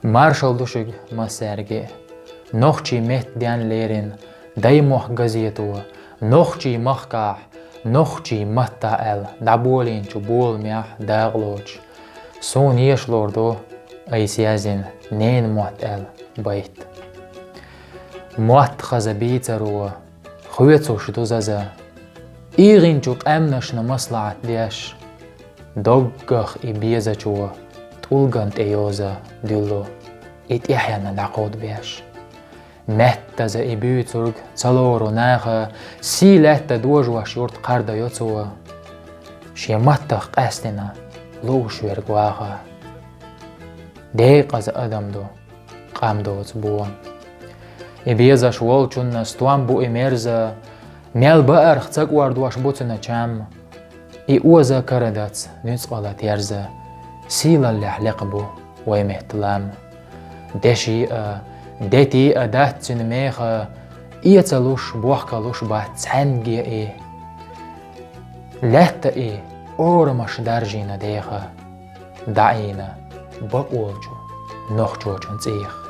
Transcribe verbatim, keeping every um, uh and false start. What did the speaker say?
Маршалла ду шуьга массаьрга а. Нохчийн меттан денна леррина «Даймохк» газето, нохчийн махкахь, нохчийн маттахь аьлла, дӀаболийначу боламехь дакъа лоцуш, суна еша лур ду айса язйина «Ненан мотт» аьлла байт. Мотт хаза бийцаро, хоьцуш ду заза, ийгӀинчу къаьмнашна маслаӀат деш, доггах и безачо тӀулган тӀе йоза дуьллу, и тӀаьхьенна дӀакховдабеш. Меттаза и буьйцург ца лору наха, сий лаьтта дожош юрт кхардайо цо. Шен маттах къаьстина лууш верг ваха. Декъаза адам ду, къам доцу бо. И безаш волчунна стом бу и мерза, мел баарх ца кӀордош бу цуьнан чам. И оза кара дац нуьцкъала терза, сийлаллехь лекха бу вай меттан лам. Деши а, дети а дац цуьнан меха, эца луш, бохка луш бац цхьаьнгге и. Лаьтта и орамаш даржийна деха, дӀаийна бакъволчу нохчочун цӀийх.